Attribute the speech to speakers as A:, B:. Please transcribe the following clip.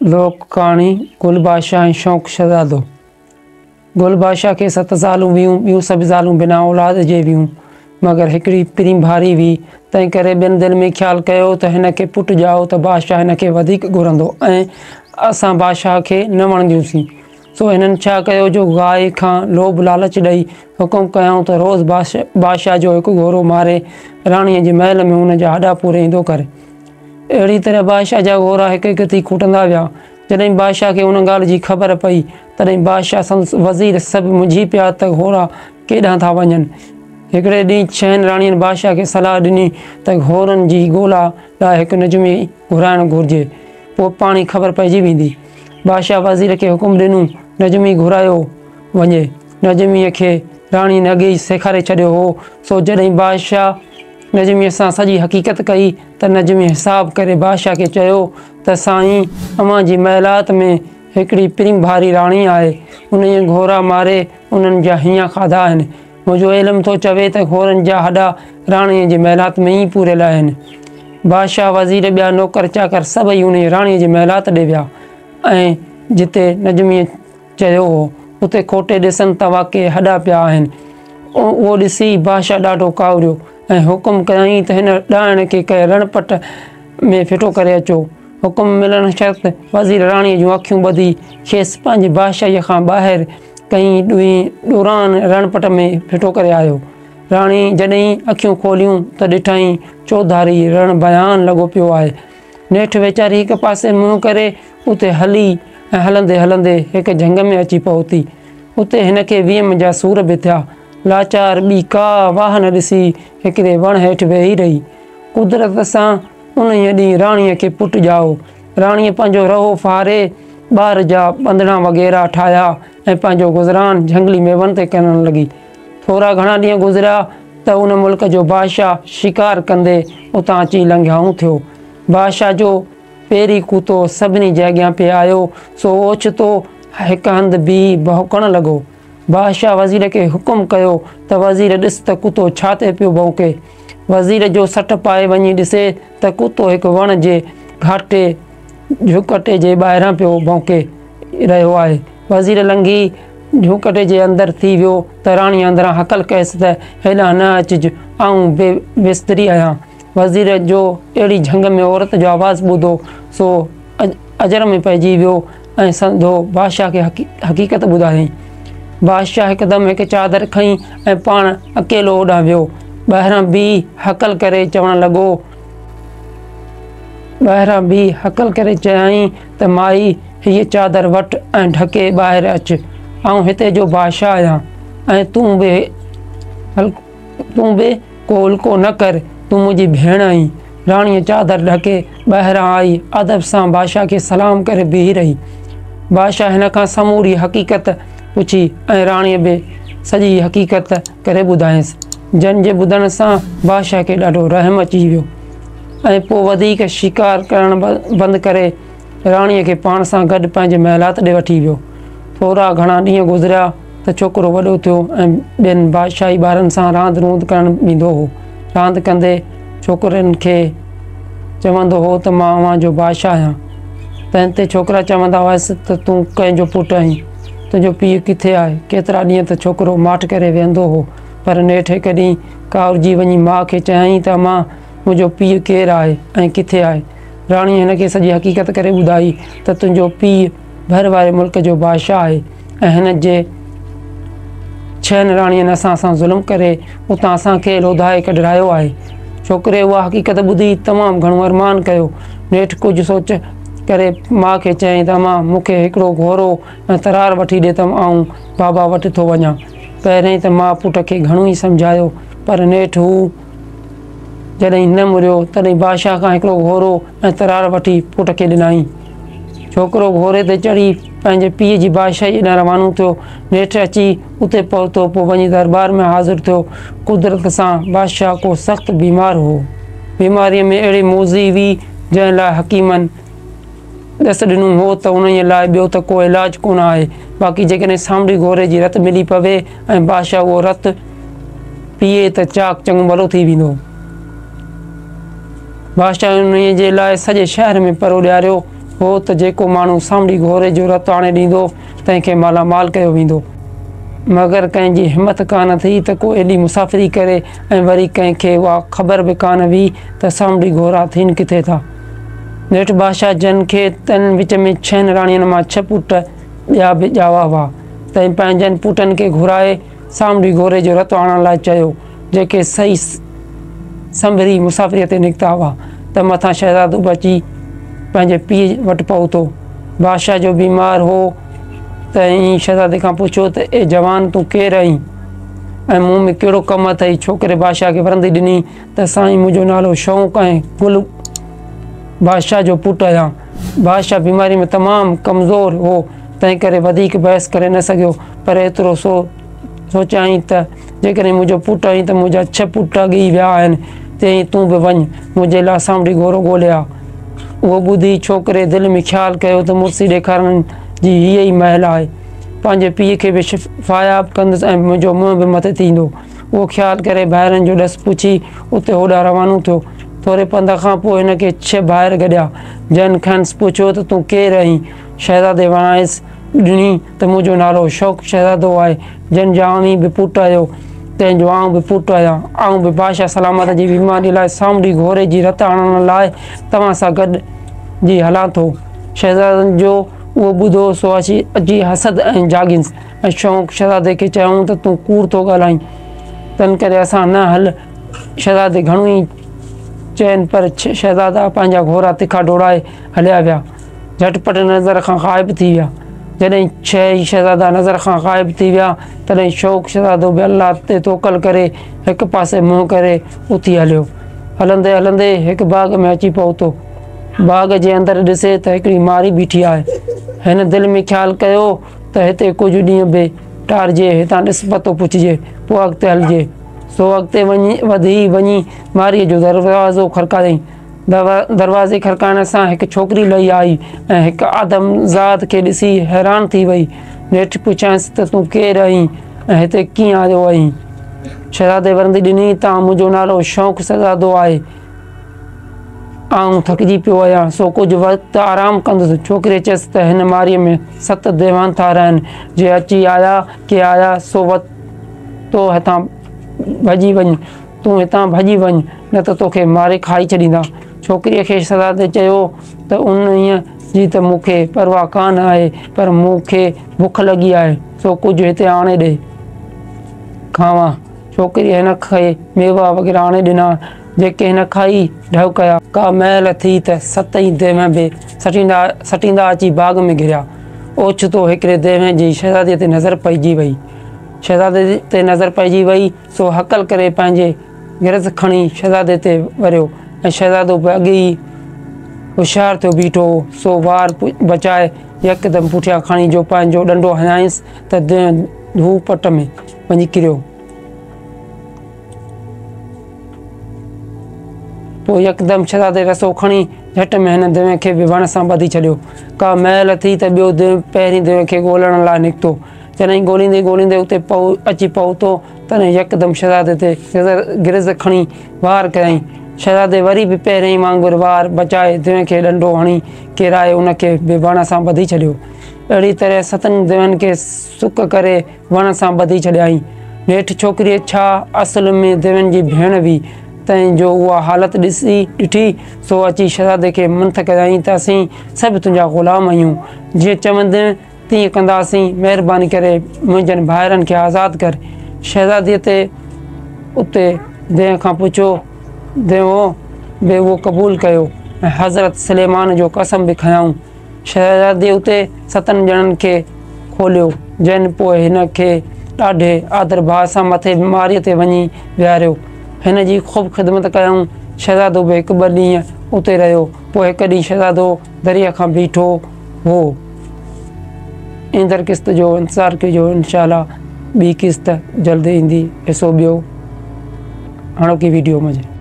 A: لوڪ ڪهاڻي، گل بادشاهه ۽ شوق شهزادو. گل بادشاهه کي ست زالون هيون، ٻيون سڀ زالون بنا اولاد جي هيون، مگر هڪڙي پرين ڀاري هئي، تنهن ڪري ٻين دل ۾ خيال ڪيو ته هن کي پٽ ڄائو ته بادشاهه هن کي وڌيڪ گهرندو ۽ اسان بادشاهه کي نه وڻنديونسين. سو هنن ڇا ڪيو جو گائي کان لوڀ لالچ ڏئي حڪم ڪيائون ته روز بادشاهه جو هڪ گهوڙو ماري راڻيء جي محل ۾ ان جا هڏا پوري ايندو ڪري. اهڙيء طرح بادشاهه جا گهوڙا هڪ هڪ ٿي کوٽندا ويا. جڏهن بادشاهه کي ان ڳالهه جي خبر پئي، تڏهن بادشاهه سندس وزير سڀ منجهي پيا ته گهوڙا ڪيڏانهن ٿا وڃن. هڪڙي ڏينهن ڇهن راڻين بادشاهه کي صلاح ڏني ته گهوڙن جي ڳولا لاء هڪ نجومي گهرائڻ گهرجي، پوء پاڻهي خبر پئجي ويندي. بادشاهه وزير کي حڪم ڏنو، نجومي گهرايو وڃي. نجوميء کي راڻين اڳي ئي سيکاري ڇڏيو هو، سو جڏهن بادشاهه نجميء سان سڄي حقيقت ڪئي ته نجمي حساب ڪري بادشاهه کي چيو ته سائين اوهان جي محلات ۾ هڪڙي پرين ڀاري راڻي آهي، انهيء گهورا ماري انهن جا هينئان کاڌا آهن. منهنجو علم ٿو چوي ته گهورن جا هڏا راڻيء جي محلات ۾ ئي پوريل آهن. بادشاهه، وزير، ٻيا نوڪر چاڪر سڀئي انهيء راڻيء جي محلات ڏي ويا ۽ جتي نجميء چيو هو، اتي کوٽي ڏسن ته واقعي هڏا پيا آهن. اهو ڏسي بادشاهه ڏاڍو ڪاوڙيو ۽ حڪم ڪيائين ته هن ڏائڻ کي ڪنهن رڻ پٽ ۾ ڦٽو ڪري اچو. حڪم ملڻ شرط وزير راڻيء جون اکيون ٻڌي کيس پنهنجي بادشاهيء کان ٻاهر ڪنهن ڏورانهن رڻ پٽ ۾ ڦٽو ڪري آيو. راڻي جڏهن اکيون کوليون ته ڏٺائين چوڌاري رڻ بيابان لڳو پيو آهي. نيٺ ويچاري هڪ پاسي منهن ڪري اتي هلي ۽ هلندي هلندي هڪ جهنگ ۾ اچي پهتي. اتي هن کي ويم جا سور به ٿيا. لاچار ٻي ڪا واهه نه ڏسي هڪڙي وڻ هيٺ ويهي رهي. قدرت سان انهيء ڏينهن راڻيء کي پٽ ڄائو. راڻيء پنهنجو رئو ڦاڙي ٻار جا ٻنڌڻا وغيره ٺاهيا ۽ پنهنجو گذران جهنگلي ميون تي ڪرڻ لڳي. ٿورا گهڻا ڏينهن گذريا ته ان ملڪ جو بادشاهه شڪار ڪندي اتان اچي لنگهائون ٿيو. بادشاهه جو پيري ڪتو سڀني جي اڳيان پئي آيو، سو اوچتو هڪ هنڌ بيهي ڀونڪڻ لڳو. بادشاهه وزير کي حڪم ڪيو ته وزير ڏس ته ڪتو ڇا تي پيو ڀونڪي. وزير جو سٽ پائي وڃي ڏسي ته ڪتو هڪ وڻ جي گهاٽي جهوڪٽي جي ٻاهران پيو ڀونڪي رهيو آهي. وزير لنگهي جهوڪٽي جي اندر ٿي ويو ته راڻيء اندران هڪل ڪيس ته هيڏانهن نه اچج، آئون بي بستري آهيان. وزير جو اهڙي جهنگ ۾ عورت جو آواز ٻڌو سو اچرج ۾ پئجي ويو ۽ سڌو بادشاهه کي حقيقت ٻڌايائين. بادشاهه هڪدم هڪ چادر کنئي ۽ پاڻ اڪيلو اوڏانهن ويو. ٻاهران بيهي هڪل ڪري چوڻ لڳو. ٻاهران بيهي هڪل ڪري چيائين ته مائي هيء چادر وٺ ۽ ڍڪي ٻاهر اچ. آئون هتي جو بادشاهه آهيان ۽ تون به تون به ڪو الڪو نه ڪر، تون منهنجي ڀيڻ آهين. راڻيء چادر ڍڪي ٻاهران آئي، ادب سان بادشاهه کي سلام ڪري بيهي رهي. بادشاهه هن کان سموري حقيقت پڇي ۽ راڻيء به سڄي حقيقت ڪري ٻڌايس، جنهن جي ٻڌڻ سان بادشاهه کي ڏاڍو رحم اچي ويو ۽ پوء وڌيڪ شڪار ڪرڻ بند ڪري راڻيء کي پاڻ سان گڏ پنهنجي محلات ڏي وٺي ويو. ٿورا گهڻا ڏينهن گذريا ته ڇوڪرو وڏو ٿيو ۽ ٻين بادشاهي ٻارن سان راند روند ڪرڻ ويندو هو. راند ڪندي ڇوڪرن کي چوندو هو ته مان اوهان جو بادشاهه آهيان. تنهن تي ڇوڪرا چوندا هئس ته تون ڪنهن جو پٽ آهين؟ تنهنجو پيء ڪٿي آهي؟ ڪيترا ڏينهن ته ڇوڪرو ماٺ ڪري ويهندو هو، پر نيٺ هڪ ڏينهن ڪاوڙجي وڃي ماء کي چيائين ته امان منهنجو پيء ڪير آهي ۽ ڪٿي آهي؟ راڻيء هن کي سڄي حقيقت ڪري ٻڌائي ته تنهنجو پيء ڀر واري ملڪ جو بادشاهه آهي ۽ هن جي ڇهن راڻين اسان سان ظلم ڪري اتان اسان کي لوڌائي ڪڍرايو آهي. ڇوڪري اها حقيقت ٻڌي تمام گهڻو ارمان ڪيو. نيٺ ڪجهه سوچ ڪري ماء کي چيائين ته امان مون کي هڪڙو گهوڙو ۽ ترار وٺي ڏي ته آئون بابا وٽ ٿو وڃان. پهرئين ته ماء پٽ کي گهڻو ئي سمجهايو پر نيٺ هو جڏهن نه مڙيو تڏهن بادشاهه کان هڪڙو گهوڙو ۽ ترار وٺي پٽ کي ڏنائين. ڇوڪرو گهوڙي تي چڙهي پنهنجي پيء جي بادشاهيء ڏانهن روانو ٿيو. نيٺ اچي اتي پهتو، پوء وڃي درٻار ۾ حاضر ٿيو. قدرت سان بادشاهه ڪو سخت بيمار هو. بيماريء ۾ اهڙي موذي هئي، جنهن لاء حڪيمن ڏس ڏنو هو ته انهيء لاء ٻيو ته ڪو علاج ڪونه آهي، باقي جيڪڏهن سامونڊي گهوڙي جي رت ملي پوي ۽ بادشاهه اهو رت پيئي ته چاق چڱو ڀلو ٿي ويندو. بادشاهه انهيء جي لاء سڄي شهر ۾ پرو ڏياريو، هو ته جيڪو ماڻهو سامونڊي گهوڙي جو رت آڻي ڏيندو، تنهن کي مالا مال ڪيو ويندو. مگر ڪنهن جي همٿ ڪانه ٿي ته ڪو ايڏي مسافري ڪري ۽ وري ڪنهن کي اها خبر به ڪانه هئي ته سامونڊي گهوڙا ٿين ڪٿي ٿا. نيٺ بادشاهه جن کي تن وچ ۾ ڇهن راڻين مان ڇهه پٽ ٻيا به ڄاوا هئا، تنهن پنهنجن پٽن کي گهرائي سامونڊي گهوڙي جو رت آڻڻ لاء چيو، جيڪي سهي سنڀري مسافريء تي نڪتا هئا ته مٿان شهزادو به اچي پنهنجي پيء وٽ پهتو. بادشاهه جو بيمار هو، تنهن شهزادي کان پڇيو ته اي جوان تون ڪير آهين ۽ مون ۾ ڪهڙو ڪم اٿئي؟ ڇوڪري بادشاهه کي ورندي ڏني ته سائين منهنجو نالو شوق ۽ گل بادشاهه جو پٽ آهيان. بادشاهه بيماريء ۾ تمام ڪمزور هو، تنهن ڪري وڌيڪ بحث ڪري نه سگهيو، پر ايترو سو سوچيائين ته جيڪڏهن منهنجو پٽ آهين ته منهنجا ڇهه پٽ اڳ ئي ويا آهن، تيئن ئي تون به وڃ، منهنجي لاء سامونڊي گهوڙو ڳولي آ. اهو ٻڌي ڇوڪري دل ۾ خيال ڪيو ته مڙسي ڏيکارڻ جي هيء ئي مهل آهي. پنهنجي پيء کي به شفاياب ڪندس ۽ منهنجو منهن به مٿي ٿيندو. اهو خيال ڪري ڀائرن جو ڏس پڇي اتي هوڏانهن روانو ٿيو. ٿوري پنڌ کان پوء هن کي ڇهه ڀائر گڏيا، جن کانئس پڇيو ته تون ڪير آهين؟ شهزادي وراڻيس ڏني ته منهنجو نالو شوق شهزادو آهي، جنهن جا اوهين به پٽ آهيو، تنهن جو آئون به پٽ آهيان. آئون به بادشاهه سلامت جي بيماريء لاء سامونڊي گهوڙي جي رت آڻڻ لاء توهان سان گڏ جي هلان ٿو. شهزادن جو اهو ٻڌو سو اچي حسد ۽ جاڳينس ۽ شوق شهزادي کي چيائون ته تون ڪوڙ ٿو ڳالهائين، تنھن ڪري اسان نه هل. شهزادي گهڻو ئي چين پر شهزادا پنهنجا گهوڙا تکا ڊوڙائي هليا ويا. جهٽ پٽ نظر کان غائب ٿي ويا. جڏهن ڇهه ئي شهزادا نظر کان غائب ٿي ويا، تڏهن شوق شهزادو به الله تي توڪل ڪري هڪ پاسي منهن ڪري اٿي هليو. هلندي هلندي هڪ باغ ۾ اچي پهتو. باغ جي اندر ڏسي ته هڪڙي ماري بيٺي آهي. هن دل ۾ خيال ڪيو ته هتي ڪجهه ڏينهن به ٽارجي، هتان ڏس پتو پڇجي، پوء اڳتي هلجي. سو اڳتي وڌي وڃي ماريء جو دروازو کڙڪايائين. دروازي کڙڪائڻ سان هڪ ڇوڪري لهي آئي ۽ هڪ آدم زاد کي ڏسي حيران ٿي وئي. نيٺ پڇيائينس ته تون ڪير آهين ۽ هتي ڪيئن آيو آهين؟ شهزادي ورندي ڏني ته منهنجو نالو شوق شهزادو آهي. آئون ٿڪجي پيو آهيان، سو ڪجهه وقت آرام ڪندس. ڇوڪريء چيس ته هن ماڙيء ۾ ست ديوان ٿا رهن، جي اچي آيا ڪي آيا، سو تو هتان ڀڄي وڃ. تون هتان ڀڄي وڃ، نه ته توکي ماري کائي ڇڏيندا. ڇوڪريء کي شهزادي چيو ته انهيء جي ته مون کي پرواهه ڪانه آهي، پر مون کي بک لڳي آهي، سو ڪجهه هتي آڻي ڏي، کاوان. ڇوڪريء هن کي ميوا وغيره آڻي ڏنا، جيڪي هن کائي ڍؤ ڪيا. ڪا مهل ٿي ته ست ئي ديو به سٽيندا سٽيندا اچي باغ ۾ گهڙيا. اوچتو هڪڙي ديو جي شهزاديء تي نظر پئجي وئي. شهزادي تي نظر پئجي وئي. سو هڪل ڪري پنهنجي گرز کڻي شهزادي تي وريو ۽ شهزادو به اڳي ئي هوشيار ٿيو بيٺو هو، سو وار بچائي يڪدم پٺيان کڻي جو پنهنجو ڏنڊو هنيائينس ته ديو ڌو پٽ ۾ وڃي ڪريو. پوء يڪدم شهزادي رسو کڻي جهٽ ۾ هن ديو کي به وڻ سان ٻڌي ڇڏيو. ڪا مهل ٿي ته ٻيو ديو پهرين ديو کي ڳولڻ لاء نڪتو. جڏهن ڳوليندي ڳوليندي اتي اچي پهتو، تڏهن يڪدم شهزادي تي گرز کڻي وار ڪيائين. شهزادي وري به پهرئين وانگر وار بچائي ديو کي ڏنڊو هڻي ڪيرائي ان کي به وڻ سان ٻڌي ڇڏيو. اهڙيء طرح ستن ديون کي سڪ ڪري وڻ سان ٻڌي ڇڏيائين. نيٺ ڇوڪريء ڇا اصل ۾ ديون جي ڀيڻ هئي، تنهن جو اها حالت ڏسي ڏٺي، سو اچي شهزادي کي منٿ ڪيائين ته اسين سڀ تنهنجا غلام آهيون، جيئن چوندين تيئن ڪنداسين، مهرباني ڪري منهنجن ڀائرن کي آزاد ڪر. شهزاديء تي اتي ديو کان پڇيو. ديو به اهو قبول ڪيو ۽ حضرت سليمان جو قسم به کنيائون. شهزاديء اتي ستن ڄڻن کي کوليو، جن پوء هن کي ڏاڍي آدرڀاء سان مٿي ماڙيء تي وڃي ويهاريو. هن جي خوب خدمت ڪيائون. شهزادو به هڪ ٻه ڏينهن اتي رهيو. پوء هڪ ڏينهن شهزادو دريء کان بيٺو هو. ايندڙ قسط جو انتظار ڪجو انشاء الله ٻي قسط جلد ايندي حصو ٻيو هاڻوڪي ويڊيو منجهه.